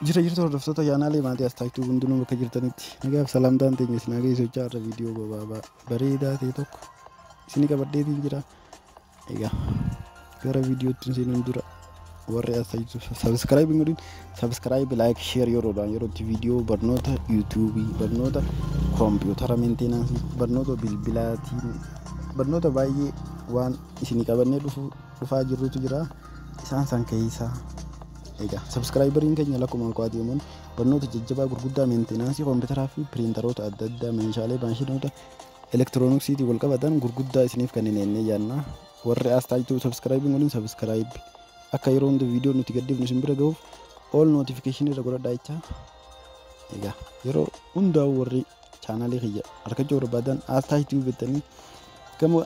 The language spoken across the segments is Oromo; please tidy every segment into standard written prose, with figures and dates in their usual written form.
Jira jirtu hordoftoota chaanaalee maatii as taaktuu hundinuu bakka jirtanitti nagaaf salaamtaan teenya isin haga socho'aa irra viidiyoo gabaabaa bareedaa ta'e tokko isinii qabadheetiin jira. Egaa gara viidiyootti seenuun dura warri as taaktuu subscribe hin godhin subscribe, like, share yeroodhaan yerootti viidiyoo barnoota yuutuubii, barnoota koompiyuutara maintenance, barnoota bilbilaatiin, barnoota baay'ee waan isinii qabannee dhufaa jirrutu jira. Isaan san keessaa egaa subscriberiin keenya lakkuma alko'aa barnoota jajjabaa gurguddaa maintenance kompiitaraa fi piriintaroota adda addaa, meeshaalee maashinoota elektirooniksiitiin wal qabatan gurguddaa isiniif kanneen ennee yaadna. Warri as taajtuu subscribeiin godhin subscribe akka yeroo hunda viidiyoo nuti gaddifnu isin bira gahuuf all notification irra godhadhaa jechaa. Egaa yeroo hundaa'u warri chaanaalii kiyya argachuu barbaadan as taajtuu beektanii gama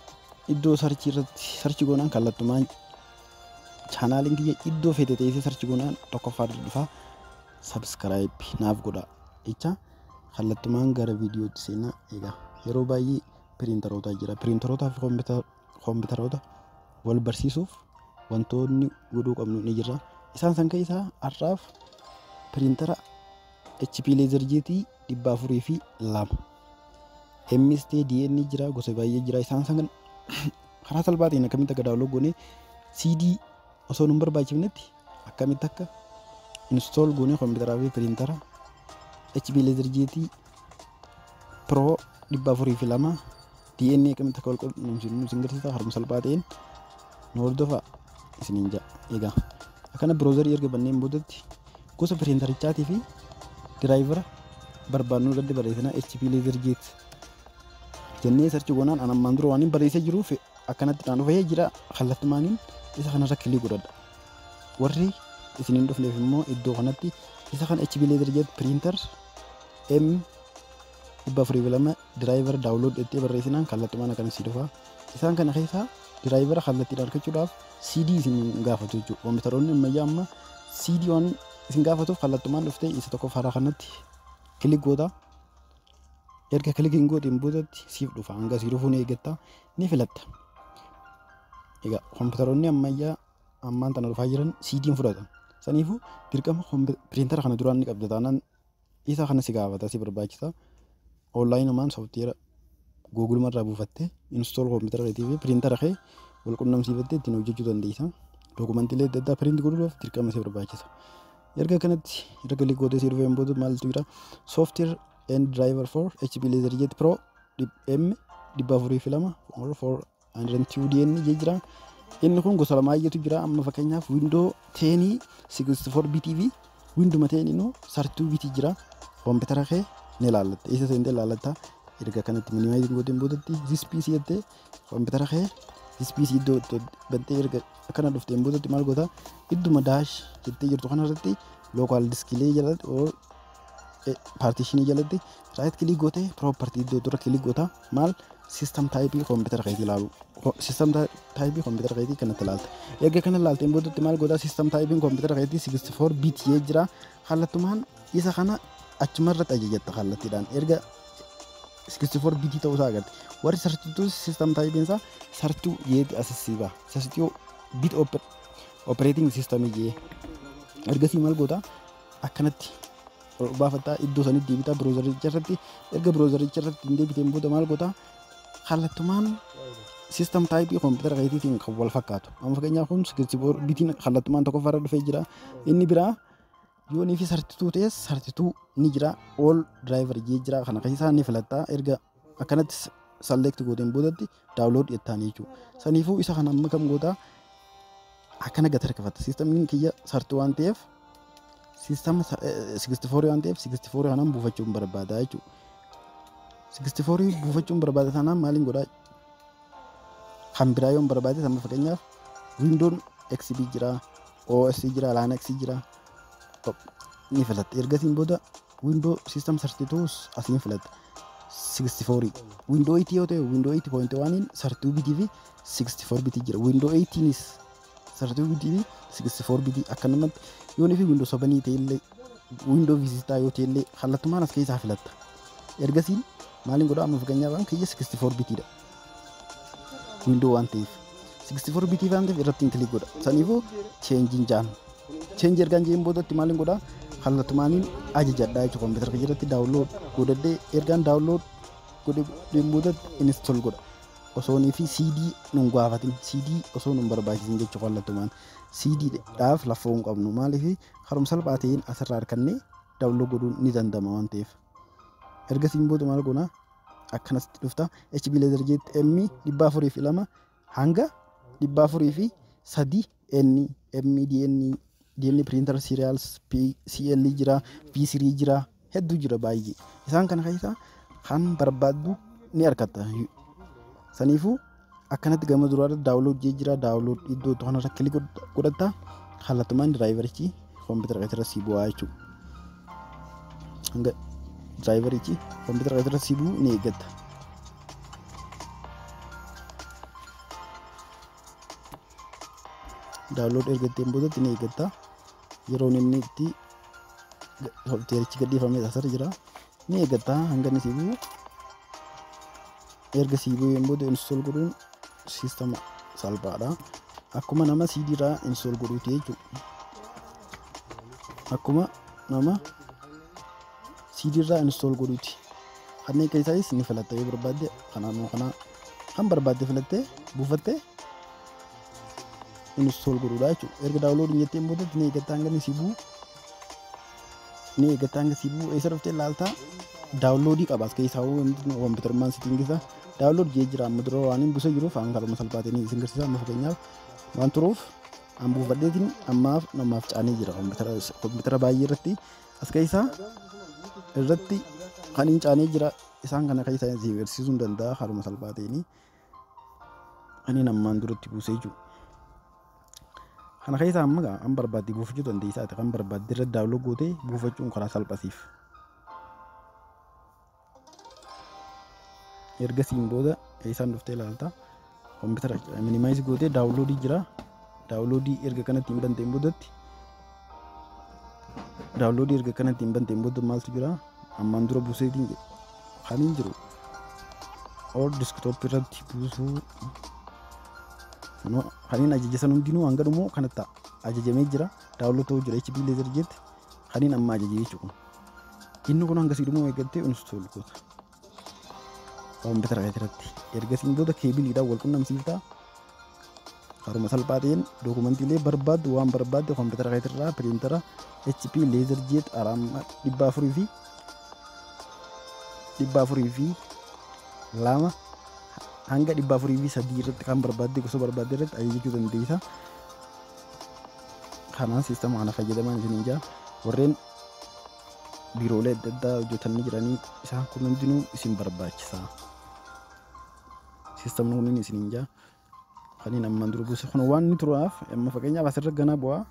iddoo search irratti search goonaan kallattumaan chaanaaliin kiyya iddoo fete teessee search goonaan tokkoffaa dhufaa, subscribe naaf godha jecha kallattumaan gara viidiyootti seenaa. Egaa yeroo baay'ee piriintaroota jira. Piriintarootaa fi koompitaroota wal barsiisuuf wantoonni godhuu qabnu ni jira. Isaan san keessaa har'aaf piriintara HP LaserJet 402 MST DN jira, gosa baay'ee jira. Isaan san karaa salphaa ta'een akkamitti akka download goonee CD osoo nu hin barbaachifnetti akkamitti akka install goonee koompitaraa fi piriintara HP LaserJet Pro 402 DNA akkamitti akka wal quunnamsiifnu isin agarsiisa. Haruma salphaa ta'een nu hordofaa isiniin jedha. Egaa akkana browserii erga banneen boodatti gosa piriintarichaatii fi drivera barbaadnu irratti barreessina. HP LaserJet jennee search goonaan an ammaan dura waan hin barreessee jiruuf akkanatti naan dhufee jira. Kallattumaaniin isa kanarra click godhadha. Warri isiniin dhufneef immoo iddoo kanatti isa kan HP LaserJet printer M 402 driver download jettee barreessinaan kallattumaan akkana si dhufa. Isaan kana keessaa drivera kallattiidhaan argachuudhaaf CD isin gaafatu jechuudha. Kompiitaroonni ammayyaa amma CD waan isin gaafatuuf kallattumaan dhuftee isa tokko faraa kanatti click goota. Erga clickiin gooteen boodatti siif dhufa. Hanga sii dhufuu ni eeggatta, ni filatta. Egaa kompiitaroonni ammayyaa ammaan tana dhufaa jiran CD'n fudhatan. Saniifuu dirqama piriintara kana duraan ni qabda taanaan isa kana si gaafata, si barbaachisa. Onlineumaan software Google irraa buufattee install kompiitara keetii fi piriintara kee wal qunnamsiifattee ittiin hojjechuu dandeessa. Dookumantiilee adda addaa print godhuudhaaf dirqama si barbaachisa. Erga kanatti erga click gootee si dhufeen booda maaltu jira? Software and driver for HP LaserJet Pro M 402 or 402 DN jira. Inni kun gosa lamaayyatu jira. Amma fakkeenyaaf Window 10 64 bitii fi Window 10 immoo 32 bitii jira. Kompiitara kee ni ilaallatta. Isa seentee ilaallatta. Erga kanatti minimize gooteen boodatti this PC jettee kompiitara kee this PC iddoo bantee erga akkana dhufteen boodatti maal goota? Idduma dash jettee jirtu kanarratti local diskilee jalatti or partitionii jalatti right click gootee property iddoo dura click goota. Maal system type kompiitara keetii ilaalu, system type kompiitara keetii kanatti ilaalta. Erga kana ilaalteen boodatti maal goota? System type kompiitara keetii 64 bit jee jira. Kallattumaan isa kana achuma irratti ajajatta. Kallattiidhaan erga 64 bitii ta'uu isaa agarte. Warri 32 system type isaa 32 jeeti asisiiba 32 bit operating system jee. Ergasii maal goota? Akkanatti baafattaa, iddoo sanitti deebitaa browsericha irratti. Erga browsericha irratti hin deebiteen booda maal goota? Kallattumaan system type kompiitara keetiitiin kan wal fakkaatu. Amma fakkeenyaaf kun 64 bitiin kallattumaan tokkoffaarra dhufee jira. Inni biraa yoonii fi 32 ta'es 32 ni jira. All driver jee jira, kana keessaa ni filattaa. Erga akkanatti select gooteen boodatti download jettaan jechuudha. Saniifuu isa kana amma kam gootaa? Akkana gad harkifatta. Systemiin kiyya 32 waan ta'eef, system 64 waan ta'eef, 64 kanaan buufachuun barbaada jechuudha. 64 buufachuun barbaada taanaan maaliin godhaa? Kan biraa yoon barbaade, amma fakkeenyaaf Windows XP jira, OS jira, Linux jira, ni filatta. Ergasiin booda Windows System 32 asiin filatta. 64 Windows 8 yoo ta'e Windows 8.1 32 bitii fi 64 bitii jira. Windows 8nis 32 bitii fi 64 bitii akkanumatti yoon fi Windows 7 ta'e illee, Windows Vista yoo ta'e illee kallattumaan as keessaa filatta. Ergasiin maaliin godhaa? Amma fakkeenyaaf kiyya 64 bitiidha. Windows waan ta'eef, 64 bitii waan ta'eef irratti hin click godha. Saniifuu changeiin jaan. Change ergaan jeen boodatti maaliin godhaa? Kallattumaaniin ajajadhaa jechuudha. Kompiitara kiyya irratti download godhadhee, ergaan download godheen boodatti install godha. Osoonii fi CD nun gaafatin, CD osoo nun barbaachisin jechuudha. Kallattumaan CD dhaaf laffoo hin qabnu. Maaliif? Haruma salphaa ta'een asirraa harkannee download godhuun ni danda'ama waan ta'eef. Ergasiin booda maal goona? Akkanatti dhufta. HP LaserJet M 402 hanga 403 N M DN DN printer serials P CL jira, V3 jira, hedduu jira baay'ee. Isaan kana keessa kan barbaaddu ni argatta. Saniifuu akkanatti gama duraa download jee jira. Download iddoo kanarra click godhatta. Kallattumaan driverichi kompiitara irra sii bu'aa jechuudha. Hanga driverichi kompiitara irra sii bu'u ni eeggatta. Download ergatteen boodatti ni eeggatta. Yeroon inni itti softwareichi gadhiifamee asirra jira. Ni eeggatta hanga inni sii bu'u. Erga sii bu'een booda install godhuun siistama salphaadha. Akkuma nama CD irraa install godhuuti jechuudha. Akkuma nama CD irraa install godhuuti. Kanneen keessaayis ni filatta yoo barbaadde. Kanaanuu kana kan barbaadde filattee buufattee install godhuudha jechuudha. Erga download jetteen boodatti ni eeggatta hanga inni sii bu'u. Ni eeggatta hanga sii bu'u. Eessa dhuftee ilaaltaa? Downloadii qaba as keessaa. Kompiitarummaan setting isaa download jee jira. Amma dura waan hin buusee jiruuf aan kaluma salphaatiin isin garsiisa. Amma fakkeenyaaf waan turuuf an buufadheetiin ammaaf namaaf caanee jira. Kompiitara baay'ee irratti as keessaa irratti kan hin caanee jira. Isaan kana keessa isin agarsiisuu hin danda'a. Haaluma salphaatiin ani ammaan duratti buusee jiru. Kana keessa amma kan barbaadde buufachuu dandeessaa. Kan barbaadde irra download gootee buufachuun karaa salphasiif. Ergasiin booda eessaan dhuftee ilaalta? Kompiitara minimize gootee downloadii jira. Downloadii erga kanatti hin banteen boodatti, downloadii erga kanatti hin banteen booda maaltu jira? Ammaan dura buuseetiin kan hin jiru or desktop irratti buusuu kan hin ajaje san hundinuu hanga dhumoo kanatti ajajamee jira. Download ta'uu jira. HP LaserJet kan hin amma ajaje jechuudha. Inni kun hanga dhumuu eeggattee install goota kompiitara irratti. Ergasiin booda cableiidhaan wal qunnamsiiftaa. Karuma salphaa ta'een dookumantiilee barbaaddu, waan barbaadde kompiitara irraa printera HP LaserJet araama 402 hanga 403 irratti kan barbaadde, gosa barbaadde irratti ajajachuu dandeessa. Kanaan siistama kana fayyadaman isiniin jaa. Warreen biiroolee adda addaa hojjetanii jiranii, isaan kun hundinuu isin barbaachisa. Siistamni kun isiniin jaa. Kaniin ammaan dura buuse kun waan inni turaaf amma fakkeenyaaf asirra ganaa bu'aa.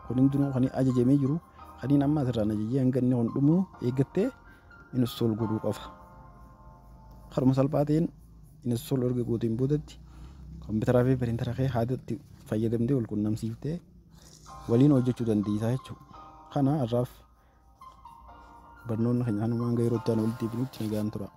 Kun hundinuu kan ajajamee jiru. Kaniin amma asirraan ajajee hanga inni kun dhumu eeggattee install godhuu qofa. Karuma salphaa ta'een install erga gooteen boodatti kompiitaraa fi printera kee haadatti fayyadamtee wal qunnamsiiftee waliin hojjechuu dandeessaa jechuudha. Kana har'aaf barnoonni keenya kanumaan. Hanga yeroo itti aanu walitti deebinutti nagaan tura.